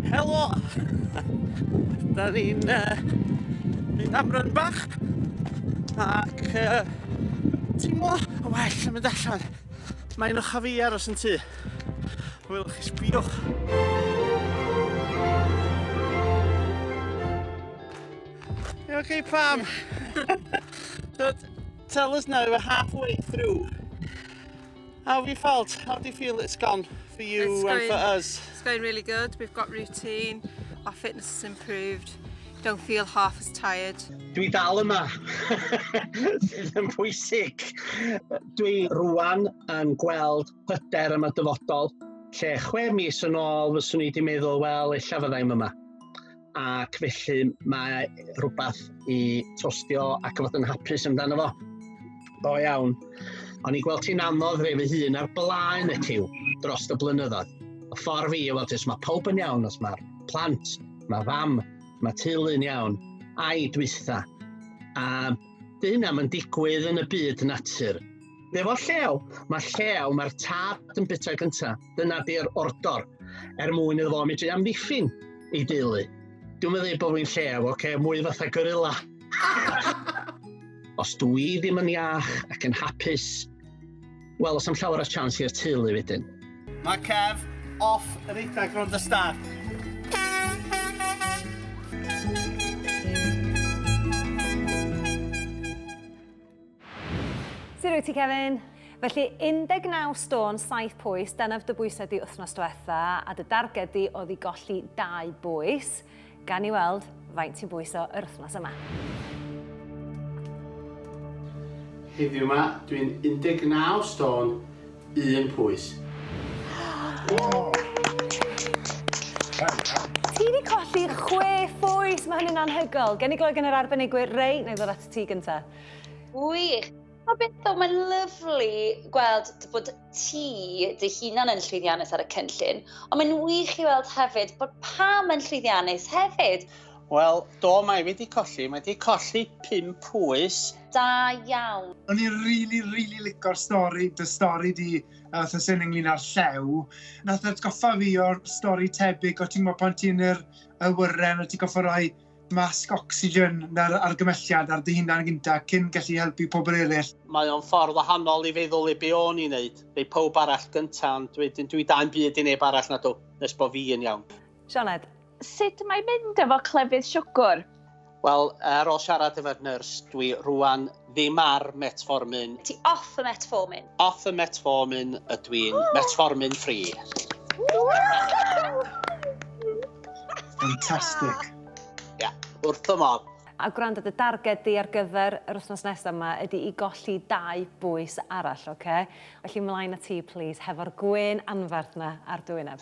Helo! Da ni'n uh, mynd am run bach ac uh, teimlo yn well yn mynd allan. Mae'n o'ch fi aros yn tŷ. Welwch chi sbïwch. You okay, Pam? so, tell us now, we're halfway through. How have you felt? How do you feel it's gone for you It's and going- for us? It's going really good. We've got routine. Our fitness has improved. Don't feel half as tired. Dwi dal yma, sydd yn bwysig. Dwi rwan yn gweld hyder am y dyfodol, lle chwe mis yn ôl fyswn i wedi meddwl, wel, ella fyddai'm yma. Ac felly mae rhywbeth i tostio ac fod yn hapus amdano fo. Go iawn. O'n i'n gweld ti'n anodd rhoi fy hun ar blaen y ciw dros y blynyddoedd. Y ffordd fi, wel, jyst mae pawb yn iawn os mae'r plant, mae fam, mae teulu'n iawn, a'i dwytha. A dy hynna mae'n digwydd yn y byd natur. Efo llew, mae llew, mae'r tad yn bita gynta. Dyna di'r ordor, er mwyn iddo fo medru amddiffyn ei deulu. Dwi'n meddwl bod fi'n llew, oce, okay, mwy fatha gorilla. Os dwi ddim yn iach ac yn hapus, wel, os am llawer o chance i'r teulu wedyn. Mae Kev off redag rownd y stad. Sut wyt ti, Kevin? Felly, 19 stôn, 7 pwys, dyna dy bwysau di wythnos diwetha, a dy darged di oedd i golli 2 bwys. Gan i weld faint ti'n bwyso yr wythnos yma. Heddiw yma, dwi'n 19 stôn, 1 pwys. Ti wedi colli 6 phwys, mae hynny'n anhygoel. Gen i glywed gan yr arbenigwyr, Ray, na i ddod at ti gynta. Wych. Mae beth though, mae'n lyfli gweld bod ti dy hunan yn llwyddiannus ar y cynllun, ond mae'n wych i weld hefyd bod Pam yn llwyddiannus hefyd. Wel, do, mae wedi colli. Mae wedi colli 5 pwys. Da iawn. O'n i'n really, really lico'r stori, dy stori di, wythnos hyn ynglyn â'r llew. Nath atgoffa fi o'r stori tebyg, o ti'n gwybod pan ti'n yr awyren, o ti'n goffa rhoi masg oxygen na'r argymelliad ar dy hunan gynta cyn gallu helpu pobl eraill. Mae o'n ffordd wahanol i feddwl i be o'n i'n neud. Rhoi pawb arall gynta, ond wedyn dwi da'n byd i neb arall na dw, nes bo fi yn iawn. Sioned? Sut mae'n mynd efo clefyd siwgr? Wel, ar ôl siarad efo'r nyrs, dwi rwan ddim ar metformin. Ti off y metformin? Off y metformin ydw i'n metformin free. Fantastic. Ia, wrth y modd. A gwrando, dy darged di ar gyfer yr wythnos nesaf yma ydy i golli 2 bwys arall, oce? Felly mlaen â ti, plîs, hefo'r gwên anferth 'na ar dy wyneb.